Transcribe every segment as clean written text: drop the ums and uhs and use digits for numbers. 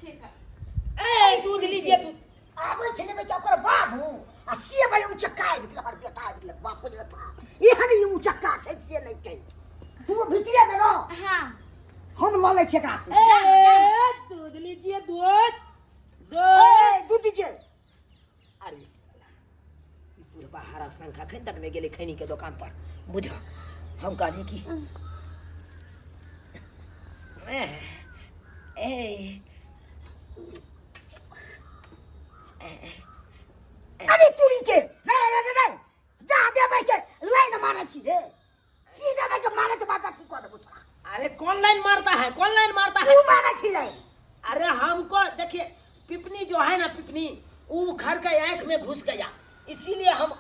ठीक है। ए दूध लीजिए दूध। आबै छै ने बेटा ओकर बाबू आ से भाई उचक्का आबि गेल, हमर बेटा आबि गेल। बाप रे बाप, एहन ई उचक्का छै से नहि कहि। तू भीतरे मे रह। हाँ। हम लऽ लै छियै एकरा से। ए दूध लीजिए दूध दूध। ए दूध दीजिए। अरे साला, ई बुढ़बा हरा शंख अखन तक नहि गेलै खैनी के दोकान पर। बुझ हम कहलियै कि ए ए अरे तुरी के रे रे रे रे जा देबै के लाइन मारै छी रे, सीधे देबै के मारे के बाद ठीक कऽ देबो तोरा। अरे कौन लाइन मारता है, कौन लाइन मारता है? तू मारै छी लाइन। अरे हमको देखिए पिपनी जो है ना पिपनी, वो घर के आंख में घुस गया, इसीलिए हम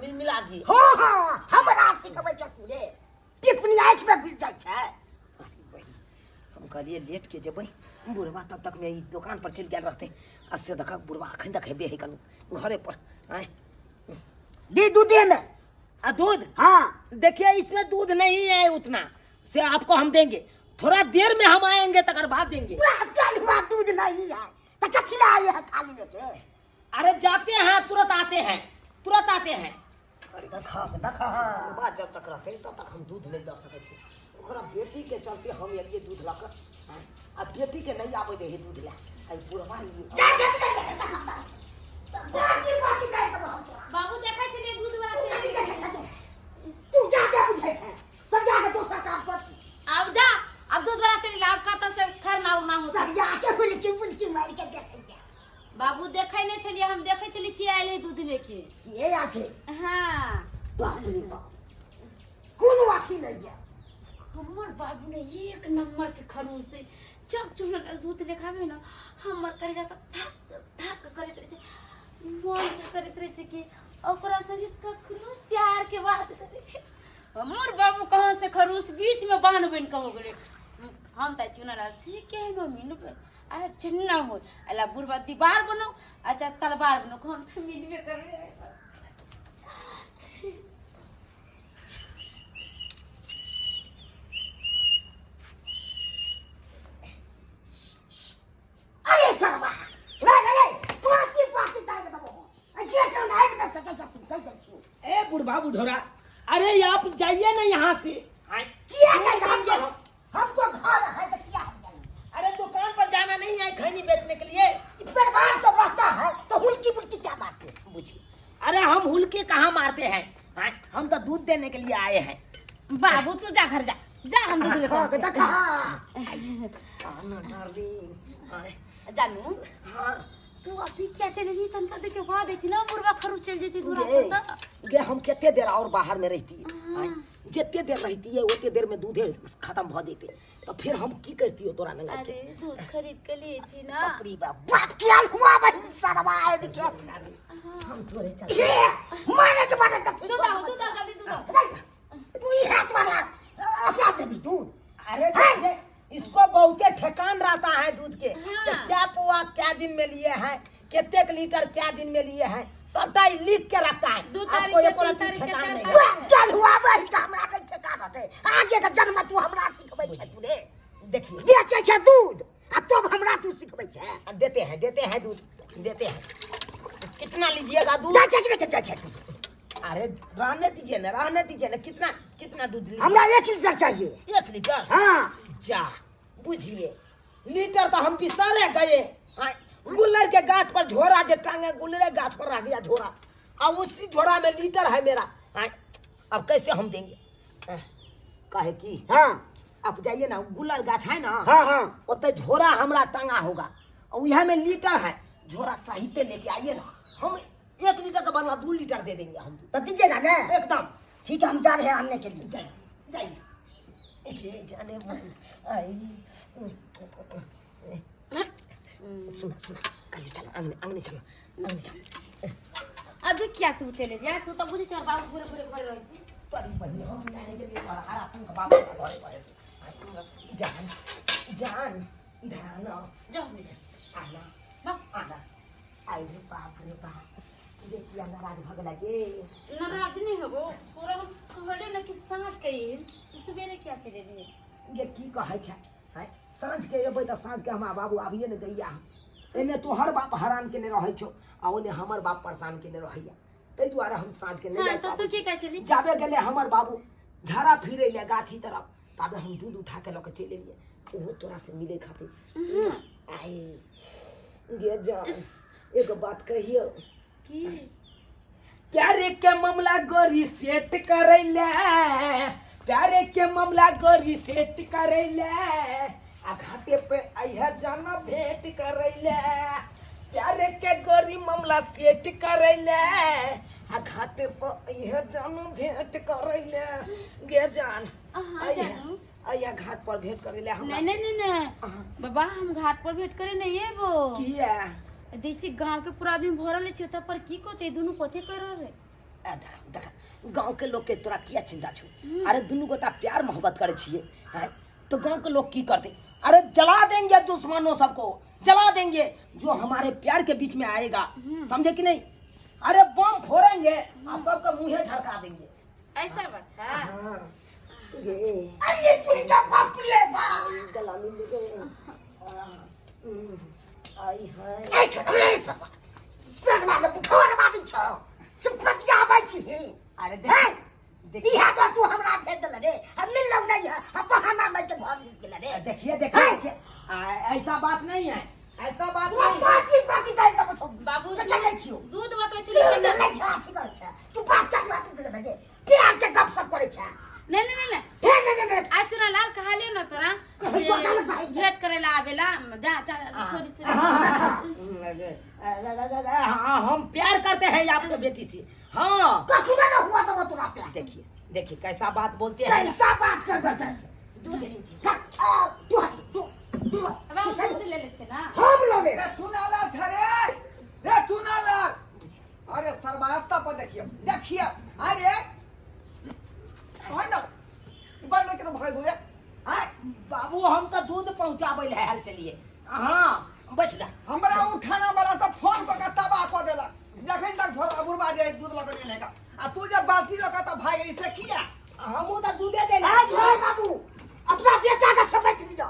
मिल मिला दिए। हाँ हाँ हमरा सिखबै छै तू रे, पिपनी आँखि में घुस जाइ छै। अरे बहिन, हम कहलिए लेट के जेबै, बुढ़वा तब तक में ई दोकान पर चलि गेल रहतै। आ से देखक बुढ़वा अखन तक हेबे है कनु घरे पर। आँय दी दूध दे में। आ दूध? हाँ। देखिए इसमें दूध नहीं है उतना, से आपको हम देंगे, थोड़ा देर में हम आएंगे तकर बाद देंगे। पूरा कल हुआ दूध नहीं है तो कथी ला आए हैं खाली लेके? अरे जाते हैं तुरंत आते हैं, तुरंत आते हैं। अरे देखा देखा, बुढ़वा जब तक रहते तब तक हम दूध नहीं दऽ सकै छी। ओकरा बेटी के चलते हम एलिए दूध लऽ कऽ, आ बेटी के नहीं आबै दे दूध लए। आ ई बुढ़वा ई जा जा जा जा, जा, जा, जा। बाकी बाकी जाय देबो हम तोरा। बाबू देखै छलियै दूध वाला तू चलि कथी गेलै। देखै छह तू? तू जा दे बुझै छै सरिया के दोसर काम कर। आब जा, आब दूध वाला चलि गेलै, आब कतऽ से खरना उरना होतै। सरिया के हुलकी बुलकी मारि के देखैया। बाबू देखै नहि छलियै, हम देखै छलियै के आयल है दूध लेके। के आयल छै? हाँ। बाप रे बाप, कोनो अथी नहि है। हमर बाबू ने एक नंबर के खरूस है, जब चूल्हा के दूध लेखाबे ना हमर करेजा तऽ धक धक करैत रहै छै, मन के करैत रहै छै कि ओकरा संगे कखनो प्यार के बात करै। हमर बाबू कहाँ से खरूस बीच में बान्ह बनि कऽ हो गेलै। हम तऽ चुनल से केहनो मिलबै, अरे चिन्ना हो अला बुढ़बा दीवार बनो अच्छा तलवार बनो, हम तऽ मिलबे करबै। अरे सरवा रे रे रे पाकी पाकी दाइ देबो आ के चल आइ न सकै छै तू कहि दै छियौ। ए बुढ़बा बुढ़ोरा, अरे आप जाइए ना यहाँ से। किया जाइए? हमको घर है तो क्या हम जाइए? अरे दुकान पर जाना नहीं है खैनी बेचने के लिए। परिवार सब रहता है तो हुलकी बुलकी क्या बात है? बुझी, अरे हम हुलकी कहाँ मारते हैं? हाँ, हम तो दूध देने के लिए आए हैं। बाबू तू जा घर जा, जा हम दूध लेकर हाँ, आते हैं। देखा। आना डार्लिंग, आए। जानू? हाँ। तू अभी क्या चले जी तनका देखे वहाँ देखी ना मुर्गा खरूच चल जेती दूरा गे, से तो। गे हम कितने देर और बाहर में रहती है? हाँ। आए, जितने देर रहती है उतने देर में दूधे खत्म हो जेते, तो फिर हम की करती हो तोरा नंगा के? अरे दूध खरीद के लिए थी ना। बाप रे बाप। बाप क्या हुआ वही सरवा आए भी क्या? हम तोरे चल। ये मारे के मारे तक। दूध आओ, दूध आओ, जल्दी दूध आओ। तू ही हाथ वाला क्या देबी दूध? अरे देखिए, इसको बहुते ठेकान रहता है दूध के। हाँ। कि क्या पुआ क्या दिन में लिए हैं, कितने लीटर क्या दिन में लिए हैं, सबटा ही लिख के रखता है। दू तारीख आपको के, एको तीन रत्ती तारीख के, ठेकान चार नहीं तारीख है। वाह, चल हुआ वही का हमरा के ठेकान हटे। आगे के जन्म तू हमरा सिखबै छै तू रे। देखिए। बेचै छै दूध आ तब हमरा तू सिखबै छै। आ, देते हैं, देते हैं दूध देते हैं। कितना लीजिएगा दूध? जा छै कि नहीं जा छै? अरे रहने दीजिए ना, रहने दीजिए ना। कितना कितना दूध लीजिए? हमरा 1 लीटर चाहिए। 1 लीटर? हाँ। जा बुझिए, लीटर तो हम पिसाले गए। हाँ, गुल्लर के गाछ पर झोरा जे टांगे, गुल्लर गाछ पर रह गया झोरा, अब उसी झोरा में लीटर है मेरा। हाँ, अब कैसे हम देंगे? हाँ, काहे की? हाँ। आप जाइए ना, गुल्लर गाछ है ना? हाँ, हाँ। ओते झोरा हमरा टांगा होगा और यहाँ में लीटर है, झोरा साहित्य लेके आइए ना, हम 1 लीटर का बदला 2 लीटर दे देंगे हम। तो दीजिएगा ना? एकदम। ठीक है, हम जा रहे हैं आने के लिए। जाइए, जाइए। ये जाने मन, आई। सुना, सुना, कल चलो, अंगने, अंगने चलो, अंगने चलो। अभी क्या तू चले जा, तू तो बुझे चल बाबू पूरे पूरे घर रही थी। परी बनी हम जाने के लिए और हरा सिंह बाबू का घरे घरे। जान, जान, इधर आना। जाओ मेरे। आना, बाप। आना। आई रे बाप रे बाप, देखिए नाराज भग लगे। नाराज नहीं होबो, पूरा हम कहले ना कि साँझ के ही, सवेरे क्या चले रहे? ये की कहै छै? हैं? साँझ के एबै तऽ साँझ के हमरा बाबू आबिए ने दैया। एने तोहर बाप हरान केने रहै छौ आ ओने हमर बाप परेशान केने रहैया, ताहि दुआरे हम साँझ के नहीं हाँ जा तो तू पाबै की छी। कहै छली? जाबे गेलै हमर बाबू झाड़ा फिरै ले गाछी तरफ, ताबे हम दूध उठा के लऽ के चलि एलियै, ओहो तोरा से मिलै खातिर। आई गे जान, एगो बात कहियौ? की? प्यारे के मामला गोरी सेट करैले, प्यारे के मामला गोरी सेट करैले, आ घाटे पे अइहे जाना भेंट करैले। प्यारे के गोरी मामला सेट करैले, आ घाटे पे अइहे जाना भेंट करैले। गे जान, अहाँ अइहे जानू। अइहे घाट पर भेंट करैले हमरा। नहीं नहीं नहीं नहीं अहाँ। बाबा, हम घाट पर भेंट करे नहीं एबो। किया? दै छी गांव के पूरा आदमी भरल छै, ओतऽ पर की कहते दुनू कथी कर रहल? आ देख देख, गाँव के लोग के तोरा किया चिंता छौ? अरे दुनू गोटा प्यार मोहब्बत करे छियै, हैं? तो गाँव के लोग की करते? अरे जला देंगे दुश्मनों सबको, जला देंगे जो हमारे प्यार के बीच में आएगा, समझे कि नहीं? अरे बम फोड़ेंगे और सबका मुंहे झड़का देंगे। ऐसा बात है? हाँ। ये अरे चुड़िया, बाप रे बाप, गला मिल गए। आई है ए छोड़े सब सगमा के बुखार बाबी छौ से पतिया आबै छी। अरे हैं? देख इहा तो तू हमरा भेज देल रे, हम मिललौ नहीं है, हम बहाना मार के घर घुस गेल रे। देखिए देखिए देखिए, ऐसा बात नहीं है, ऐसा बात वो नहीं है। बाती बाती दाइ दब छौ बाबू से के जाइ छियौ? दूध बतबै तू छली। तऽ नहि छौ, अथी करै छै तू, बाप के बात गेल रे, प्यार के गप सप करै छै। नहीं नहीं नहीं नहीं। हे नहीं नहीं नहीं। आज चुना लाल कहा ना तोरा कहै जे छौ, काल साहिब। भेंट करे ला आवेला, जा जा, सॉरी सॉरी। हाँ, हम प्यार करते हैं आपके बेटी से, हाँ। कखनो न हुआ तब तोरा प्यार। देखिए देखिए, कैसा बात बोलते हैं। कैसा बात कर करते दूध तू तू तू बाबू तू सही। दूध ले ले छै ना। हम लले। रे चुनालाल छ रे, रे चुनालाल, अरे सरबाता पर देखियो देखियो, अरे भाई ना ई बार में केना भाग रे? आय बाबू, हम तो दूध पहुंचाबै ले आयल चलिए। हाँ, बैठ जा। हमरा उठाना वाला सब फोन क के तबाह क देलक, जखन तक भोला बुढ़बा जे दूध लऽ के गेल का, आ तू जे बाल्टी लऽ के त भाग गेली से किया? हमहूँ तो दूधे दे। आज होय बाबू, अपना बेटा के समझ लियो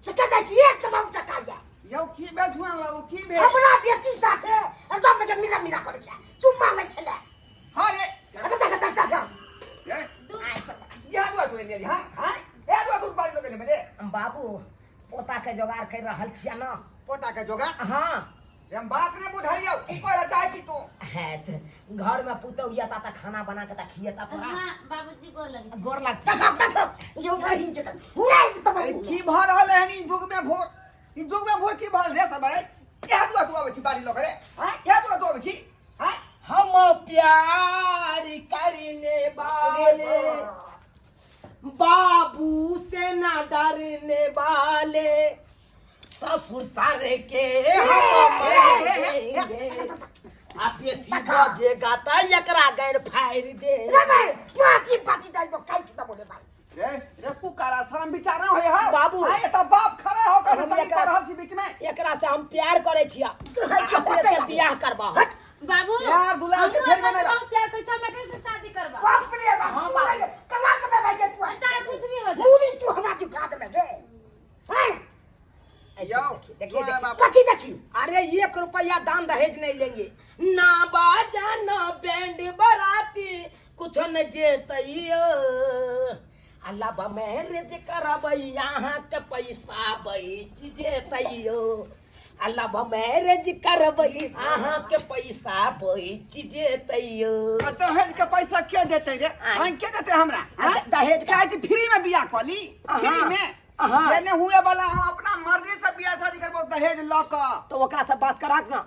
से के दै छी एक नंबर चकाइया। यौ की भेल चुनालाल बाबू, की भेल? अपना बेटी साथे एकदम के मिला मिला करै छै, चुम्मा लै छलै। हाँ रे। अबे देख देख देख। ए यहाँ दुआ तू ले हां हां, ए दुआ दूध बाल्टी लऽ के ले। बाबू, पोता के जोगाड़ कर रहल छियै ना। पोता के जोगाड़? हाँ। हम बात नहीं बुझलियौ, की कहै चाहै छी तू? है त घर में पुतहु या ता खाना बना के ता खियता तोरा। हाँ बाबूजी, गोर लगे। गोर लगता। देख देख, यो रही जगह उड़ाई त ए, की भऽ रहल है ई युग में भोर, ई युग में भोर की भऽ रे सब रे? इएह दुआ तू आबै छी बाड़ी लऽ के रे? आँय, इएह दुआ तू आबै छी? आँय? हम प्यार करने वाले बाबू से ना डरने वाले, ससुर सारे के हम मरेंगे। आ बेसी बजेगा त एकरा गैर फाड़ि दे। रे भाई, बाकी बाकी दाई काट दबो रे भाई। रे रे पुकारा, शरम विचार न होय हो बाबू। आँय, एतऽ बाप खड़ा हो कर हम तनी एकरा- कर रहल छी बीच में। एकरा से हम प्यार करे छिया, अपने से बियाह करबा। हट। बाबू, यार, दुलार के हमहूँ फेर एकरा से बनेला। बहुत प्यार करै छी, हम एकरे से शादी करबा। बाप रे बाप, हाँ, तू बाप। नहीं तलाक में भाई तू चाहे कुछ भी हो जाए। मूड़ी तू हमरा झुका दे रे हैं। यौ देखिए, दुलार देखिए। बाबू। कथी देखी? अरे एक रुपया दान दहेज नहीं लेंगे ना, बाजा ना बैंड बराती कुछ न जेतैयो, अल्लाह मैरिज करबै यहाँ के पैसा बच जेतैयो। अल्लाह मैरिज करबै अहाँ के पैसा बच जेतैयो। आ दहेज के पैसा के देतै रे? आँय, के देतै हमरा? आँय? दहेज का चाहै छी फ्री में बियाह कऽ ली, फ्री में। अहाँ। जे नहि हुए वाला, हम अपना मर्जी से बियाह शादी करबो दहेज लऽ कऽ। तो ओकरा से बात करा ना,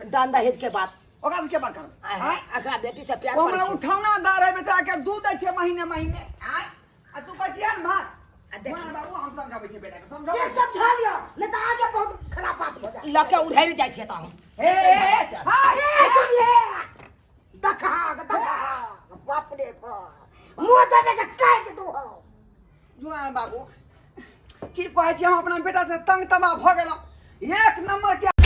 दान दहेज के बात। ओकरा से के बात करब? आँय? एकरा बेटी से प्यार ओ करै हमरा छी। उठौना दार है बेचारा के, दूध दै छै महीने महीने। आँय, आ तू कहै छियै भात आ देखी। मोहन बाबू, हम समझाबै छियै बेटा के, से समझाबै। समझा लियो, नहीं तो आगे बहुत खराब बात हो जाए। लऽ के उधरि जाइ छियै तऽ हम। हे हे, हे, हाँ, ए सुनिए, देखा देखा, बाप रे बाप, मुंह देबे के काट दू हो। जुआन बाबू, की कहै छी, हम अपना बेटा से तंग तबाह भऽ गेलहुँ, एक नंबर के।